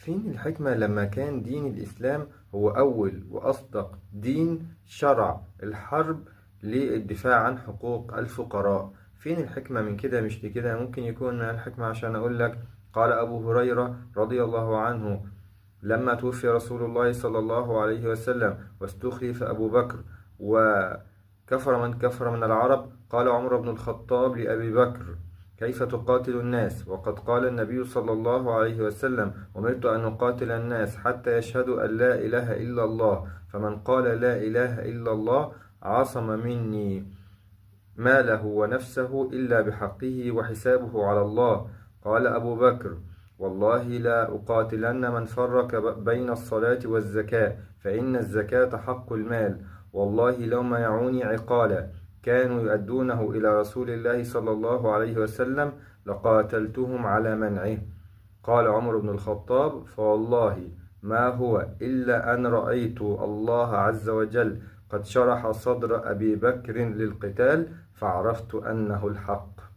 فين الحكمة لما كان دين الإسلام هو أول وأصدق دين شرع الحرب للدفاع عن حقوق الفقراء؟ فين الحكمة من كده؟ مش لكده ممكن يكون الحكمة. عشان أقول لك، قال أبو هريرة رضي الله عنه: لما توفي رسول الله صلى الله عليه وسلم واستخلف أبو بكر وكفر من كفر من العرب، قال عمر بن الخطاب لأبي بكر: كيف تقاتل الناس وقد قال النبي صلى الله عليه وسلم: أمرت أن أقاتل الناس حتى يشهدوا أن لا إله إلا الله، فمن قال لا إله إلا الله عصم مني ماله ونفسه إلا بحقه وحسابه على الله. قال أبو بكر: والله لا أقاتلن من فرق بين الصلاة والزكاة، فإن الزكاة حق المال، والله لو منعوني عقالا كانوا يؤدونه إلى رسول الله صلى الله عليه وسلم لقاتلتهم على منعه. قال عمر بن الخطاب: فوالله ما هو إلا أن رأيت الله عز وجل قد شرح صدر أبي بكر للقتال فعرفت أنه الحق.